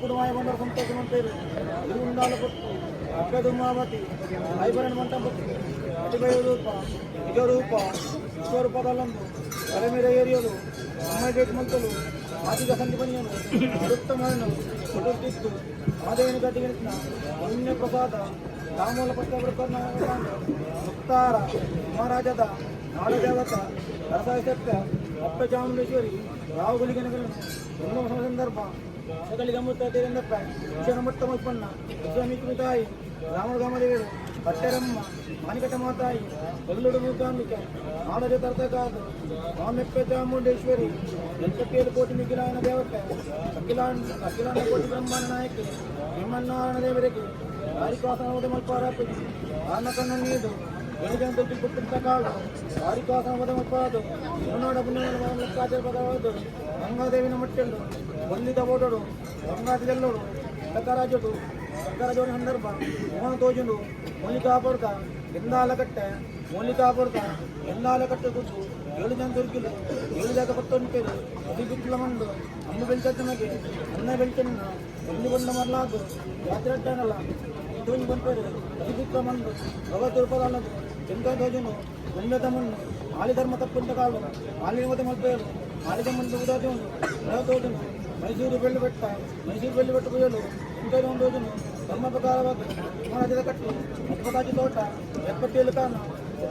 ಕುಡುಮಾಯ ಬಂಡರ ಸಂತೋಷ ಮಂಪೇರು ತಿರುಗುಂಡಾಲ ಪೊತ್ತು ಅಪ್ಪೆದುಮಾವತಿ ಐಬರಣ ಮಂಟಪತ್ತು ಅತಿಬಯ ರೂಪ ನಿಜರೂಪ ವಿಶ್ವರೂಪದಲ್ಲೊಂದು ತಲೆಮೇಲೆ ಏರಿಯಲು ಅಮ್ಮ ಮಂತಲು ಆದಿಗ ಸಂದಿಪನಿಯನು ಅರುತ್ತಮನು ಕೊಡುತ್ತಿತ್ತು ಆದೇವನ ಗಟ್ಟಿಗಿನ ಪುಣ್ಯ ಪ್ರಸಾದ ತಾಮೂಲ ಪತ್ರ ಮುಕ್ತಾರ ಮಹಾರಾಜದ ನಾಡದೇವತ ರಸಾಯಸತ್ಯ ಅಪ್ಪ ಚಾಮುಂಡೇಶ್ವರಿ ರಾಹುಗುಲಿಗನಗಳನ್ನು ಸಂದರ್ಭ ಸಕಲಿ ಗಮುತ್ತ ತೇರೆಂದಪ್ಪ ವಿಶ್ವನಮಟ್ಟ ಮುಪ್ಪಣ್ಣ ವಿಶ್ವಾಮಿತ್ರ ತಾಯಿ ರಾಮಗಾಮದೇವರು ಪಟ್ಟೆರಮ್ಮ ಮಾನಿಕಟ ಮಾತಾಯಿ ಕೊಲ್ಲುಡು ಮೂಕಾಂಬಿಕೆ ನಾಡಜ ತರ್ತಕಾದು ಮಾಮೆಪ್ಪ ಚಾಮುಂಡೇಶ್ವರಿ 87 ಕೋಟಿ ಮಿಗಿಲಾಯನ ದೇವತೆ ಅಖಿಲಾಂಡ ಅಖಿಲಾಂಡ ಕೋಟಿ ಬ್ರಹ್ಮಾಂಡ ನಾಯಕಿ ಬ್ರಹ್ಮನಾರಾಯಣ ದೇವರಿಗೆ ಕಾರಿಕಾಸನ ಮಲ್ಪಾರಪತಿ ಆನ ಕಣ್ಣು ನೀಡು ಏಳು ಪುಟ್ಟ ಕಾಳು ಕಾರಿಕಾಸನ ಮಲ್ಪಾದು ಕನ್ನಡ ಪುಣ್ಯ ಗಂಗಾದೇವಿನ ಮಟ್ಟೆಲ್ಲು ಹೊಂದಿದ ಓಡೋಡು ಗಂಗಾದಿದೆಲ್ಲೋಡು ಸಕರಾಜೋಡು ಸಕರಾಜೋಡಿ ಸಂದರ್ಭ ಮೋಹನ ತೋಜುಂಡು ಮೌಲಿಕಾ ಪೊಡ್ಕ ಎಂದಾಲ ಕಟ್ಟೆ ಮೌಲಿಕಾ ಪೊಡ್ಕ ಎಂದಾಲ ಕಟ್ಟೆ ಕೂತು 7 ಜನ ದೊರಕಿಲ್ಲ 7 ಜಾಗ ಪತ್ತೊಂಟೇರು ಅತಿ ಬಿತ್ತಲ ಮಂಡು ಅಮ್ಮ ಬೆಲ್ಚಮ್ಮಗೆ ಅನ್ನ ಬೆಲ್ಚನ್ನ ಒಂದು ಬಂದ ಮರಲಾದು ಜಾತ್ರೆ ಅಡ್ಡಾನಲ್ಲ ತೋಜಿ ಬಂಪೇರು ಅತಿ ಬಿತ್ತಲ ಮಂಡು ಭಗವತ್ ರೂಪದಲ್ಲದು ಎಂತ ತೋಜುನು ಒಂದೆತ ಮಣ್ಣು ಆಲಿ ಧರ್ಮ ತಪ್ಪುಂತ ಕಾಳು ಆಲಿ ಮಲ್ಪೇರು ಆಲಿದ ಮಂಡು ಉದಾಜೋನು ತೋಜುನು ಮೈಸೂರು ಬೆಳ್ಳಿ ಬೆಟ್ಟ ಮೈಸೂರು ಬೆಳ್ಳಿ ಬೆಟ್ಟ ಪುಯಲು ಇಂಥ ಒಂದು ತೋಜುನು ಧರ್ಮ ಪ್ರಕಾರವಾದ ಮಹಾರಾಜದ ಕಟ್ಟು ಅದ್ಭುತಾಜಿ ತೋಟ 77 ಕಾನ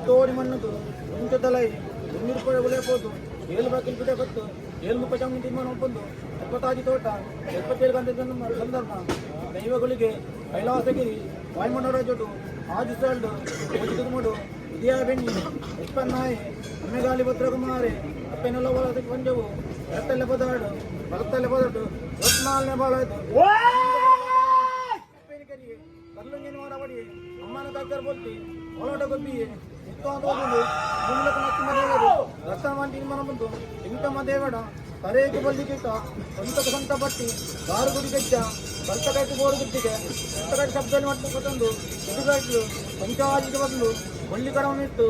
ತೋಡಿ ಮಣ್ಣದು ಉಂಟದಲೈ 100 ರೂಪಾಯಿ ಉಳಿಯಬಹುದು 7 ಬಾಕಿಲ್ ಬಿಡ ಗೊತ್ತು 7 ಮುಖ ಚಾಮುಂಡಿ ತೀರ್ಮಾನ ಒಪ್ಪಂದು ಅದ್ಭುತಾಜಿ ತೋಟ 77 ಗಂಟೆ ಸಂದರ್ಭ ದೈವಗಳಿಗೆ ಕೈಲಾಸಗಿರಿ ವಾಯುಮಂಡಲ ಆಜು ಸಲ್ಡು ಕುಮಾರು ವಿದ್ಯಾ ಬೆಣ್ಣಿ ಉತ್ಪನ್ನಾಯಿ ಅಮ್ಮೆಗಾಲಿ ಭದ್ರಕುಮಾರಿ ಅಪ್ಪೆನೆಲ್ಲ ಪಂಜವು ಎತ್ತಲೆ ಪದಾಡು ಬಲತ್ತಲೆ ಪದಾಡು ರತ್ನಾಲ್ನೇ ಬಾಳಾಯ್ತು ಕಲ್ಲುಂಗಿನ ಮಾರಬಡಿ ಅಮ್ಮನ ಕಕ್ಕರ್ ಬೊತ್ತಿ ಒಳಟ ಗೊಬ್ಬಿ ಮುಲ್ಲಕ ನರಸಿಂಹ ದೇವರು ರಕ್ಷಣ ತೀರ್ಮಾನ ಬಂದು ಇಂಟಮ್ಮ ದೇವಡ ತರೇಕು ಬಲ್ಲಿಕಿಟ್ಟ ಸ್ವಂತಕ್ಕೆ ಸ್ವಂತ ಪಟ್ಟಿ ದಾರು ಗುಡಿ ಗೆಜ್ಜ ಬಲ್ತಕಾಯ್ತು ಬೋರು ಗುತ್ತಿಗೆ ಎತ್ತಕಾಯ್ತು ಶಬ್ದ ಮಟ್ಟ ತಂದು ಇದುಗಾಯ್ತು ಪಂಚಾಜಿಗೆ ಬಂದು ಒಳ್ಳಿ ಕಡವನ್ನಿಟ್ಟು